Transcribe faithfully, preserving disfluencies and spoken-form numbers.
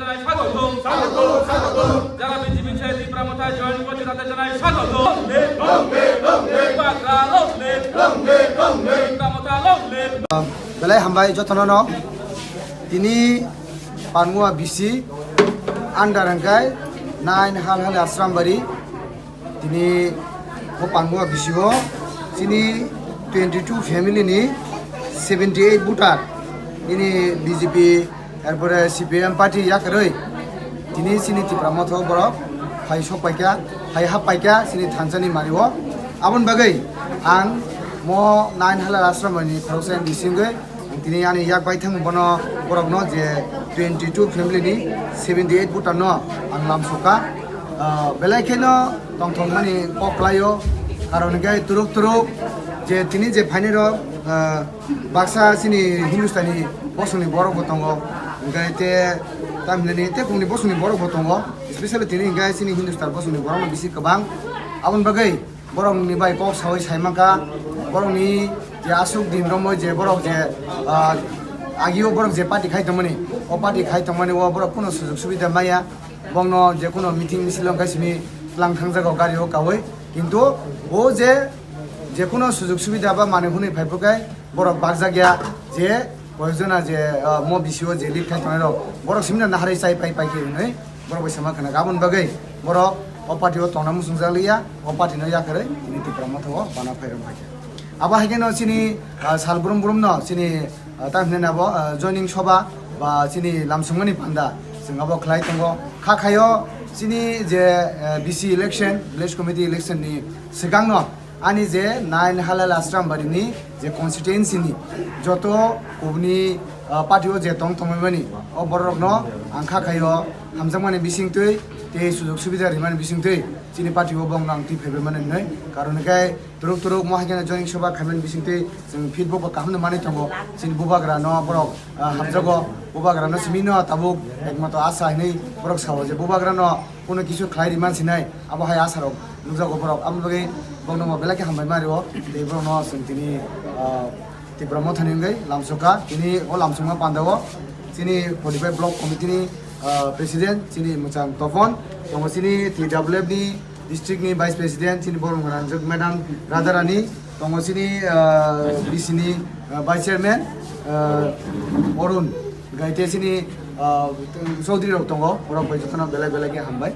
জানাই স্বাগতম, স্বাগতম, স্বাগতম। যারা বিজেপি ছেড়ে ত্রিপুরা মথায় জয়েন করছে তাদের জানাই স্বাগতম। Long live, long live, long live। Bagra long live, long live, long live। Tripura Motha long live। Belai hambai jotono no. Tini Panmua bisi under hwnkhe nine Halhali Asrambari. Tini o Panmua bisi o chini twenty two family ni seventy eight voter nini B J P, erpore C P I M party yakarwi tini chini Tipra motha o borok phai sok paikha, phai hap paikha chini thansa ni mari o. Aboni bagwi ang mo nine Halhali Asrambari ni khoroksa M D C wngwi ang tini ani yak bai thang bono borok no je twenty two family ni seventy eight voter no ang lam sokha. Ah, belai kheno tongthok mani kok kwlai o, karon hwnkhe turuk turuk je tini je phainai rok, ah, baksa chini Hindustani bosongni borok bo tongo, hwnkhe te tamhinani tei bumni bosongni borok bo tongo, especially tini hwnkhe chini Hindustan bosongni borok no bisi kwbang. Aboni bagwi borokni bai kok sawi sai mankha, borokni je aswk din romwi je borok je, ah, agio borok je party khai tongmani, o party khai tongmani o borok kuno sujok subida maya, bongno je kuno meeting misil wngkha simi tlang thangjago gari o kawi, kintu o je, je kuno sujok subida ba manwi hwnwi phai phurkhe borok barjak ya je koyekjona je, ah, mo bisi o je lead khai tongnai rok borok simi no naharwi chai pai pai khe hwnwi. Borok bai sama khna aboni bagwi borok o party o tongna muchungjak liya, o party no yakarwi tini Tipra motha o bana phai rok hai khe. Abo hai khe no chini, ah, sal brum brum no chini, ah, tam hinwi abo, ah, joining soba ba chini lamsongmani panda chwng abo khlai tongo. Kha khaio chini je, ah, B C election, village committee election ni swkang no ani je nine Halhali Asrambari ni je constituency ni joto kubuni, ah, party o je tong tongmani o borok no ang kha khaio hamjakmani bisingtwi tei sujok subida rimani bisingtwi chini party o bongno ang twi phaibai mani hwnwi, karon hwnkhe turuk turuk mo hai kheno joining soba khaimani bisingtwi chwng feedback bo kaham no manwi tongo. Chini bubagra no borok, ah, hamjago, bubagra no simi no tabuk ekmato asa hinwi borok sao je bubagra no kuno kisu khlai rimani sinai, abo hai asa rok nukjago borok. Aboni bagwi bongno mo belai khe hambai ma rio tei borok no chwng tini, ah, Tipra mothani wngwi lamsokha. Tini o lamsokma pandao chini forty five block committee ni, ah, president chini Mwchang Topon, tongo chini T W F ni district ni vice president chini Borong Ranjak madam Radharani, tongo chini, ah, B C ni, ah, vice chairman, ah, Arun, gaite chini, ah, chaudhary rok tongo, borok bai jotono belai belai khe hambai.